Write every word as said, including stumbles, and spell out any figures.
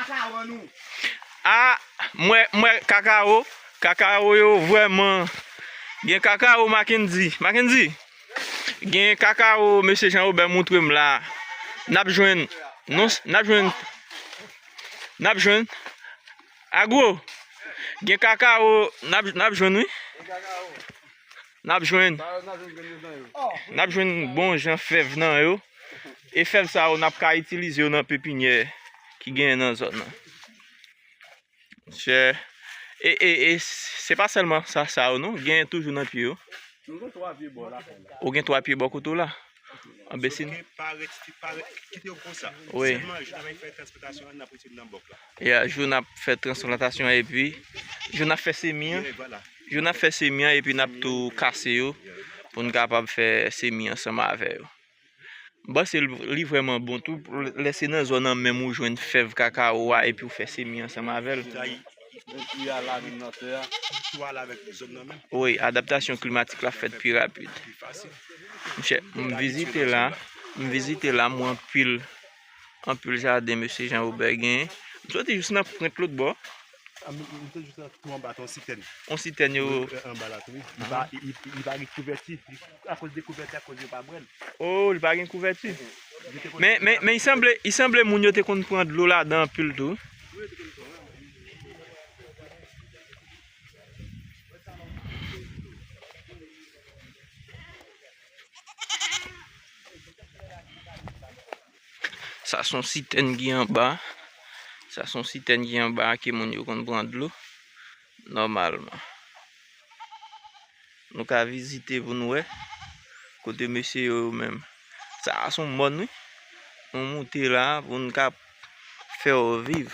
kawan nou. A, mwen, mwen, kakao, kakao yo vrèman. Gen kakao Mackendy. Mackendy, gen kakao mesye Jean Robert montre m la. N ap jwenn, non, n ap jwenn, n ap jwenn. Agwo, gen kakao, n ap, n ap jwenn, wi. N ap jwenn, n ap jwenn bon jan fèv nan yo. E fèv sa yo, n ap ka itilize yo nan pepinyè ki genyen nan zòn nan. Monchè, e, e, e, se pa sèlman sa, sa yo, non. Gen toujou nan pye yo. Nou gen twa pye bò la. Ou gen twa pye bò kote w la? Anben, si n- Sòf ke pa rete, pa rete, kite yo konsa. Wi. Sèlman, jou n ap fè transplantasyon an, n ap retire nan bòk la. Ya, jou n ap fè transplantasyon an, epi jou n ap fè semi an. Wi, vwala. Jou n ap fè semi an, epi n ap tou kase yo pou n kapab fè semi ansanm avè yo. M panse l, li vrèman bon tou. Lè se nan zòn nan menm ou jwenn fèv kakao a epi ou fè semi ansanm avè l. Li a la menm nan tè a. Tou ale avèk zòn nan menm. Wi, adaptasyon klimatik la fèt pi rapid. Pi fasil. Monchè, m vizite la, m vizite la, m wè anpil, anpil jaden mesye Jean Robert genyen. M soti jis nan pwent lòt bò. A, m, m te jis tou anba, te yon sitèn. Yon sitèn yo. Wi, anba la tou, wi. Li pa, li, li, li pa gen kouvèti. Akoz de kouvèti, akoz yo pa bwè l. Oh, li pa gen kouvèti. Men, men, men, li sanble, li sanble moun yo te konn pran dlo ladan anpil tou. Sa se yon sitèn ki anba. Sa se yon sitèn ki anba ke moun yo konn pran dlo nòmalman. Nou ka vizite pou n wè kote mesye yo, yo menm. Sa se yon mòn, wi. Nou moute la pou n ka fè w viv.